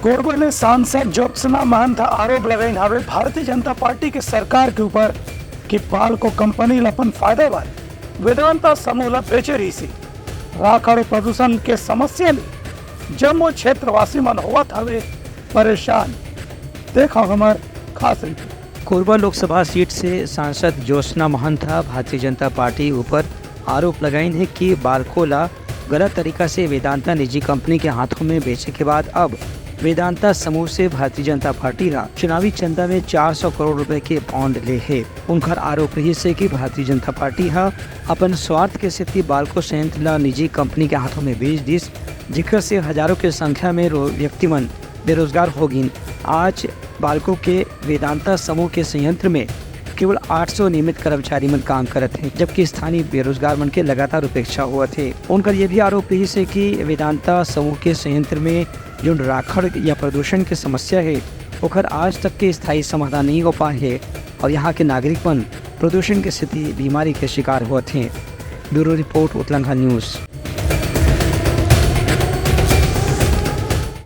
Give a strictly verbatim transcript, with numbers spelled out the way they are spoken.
कोरबा ले सांसद ज्योत्सना महंत ह आरोप लगाइन हावे भारतीय जनता पार्टी के सरकार के ऊपर कि बालको कंपनी ल अपन फायदा बर वेदांता समूह ल बेचे रहिसे। राखड़ अउ प्रदूषण के समस्या ले जम्मो क्षेत्रवासी मन होवत हवे परेशान। देखो हमर खास रिपोर्ट। कोरबा लोकसभा सीट से सांसद ज्योत्सना महंत ह भारतीय जनता पार्टी ऊपर आरोप लगाइन हे कि बालको ला गलत तरीका से वेदांता निजी कंपनी के हाथों में बेचे के बाद अब वेदांता समूह से भारतीय जनता पार्टी ह चुनावी चंदा में चार सौ करोड़ रुपए के बॉन्ड ले हे। उनकर आरोप रहिस हे कि भारतीय जनता पार्टी ह अपन स्वार्थ के सेती बालको संयंत्र ला निजी कंपनी के हाथों में बेच दिस, जेकर से हजारों के संख्या में रो-, व्यक्ति मन बेरोजगार हो गिन। आज बालको के वेदांता समूह के संयंत्र में केवल आठ सौ नियमित कर्मचारी मन काम करत हे, जबकि स्थानीय बेरोजगार मन के लगातार उपेक्षा होवत हे। उनकर ये भी आरोप रहिस हे कि वेदांता समूह के संयंत्र में जोन राखड़ या प्रदूषण के समस्या हे, ओकर आज तक के स्थायी समाधान नहीं हो पाए हे और यहाँ के नागरिक मन प्रदूषण के सेती बीमारी के शिकार होवत हे। Bureau report, Utlangha news.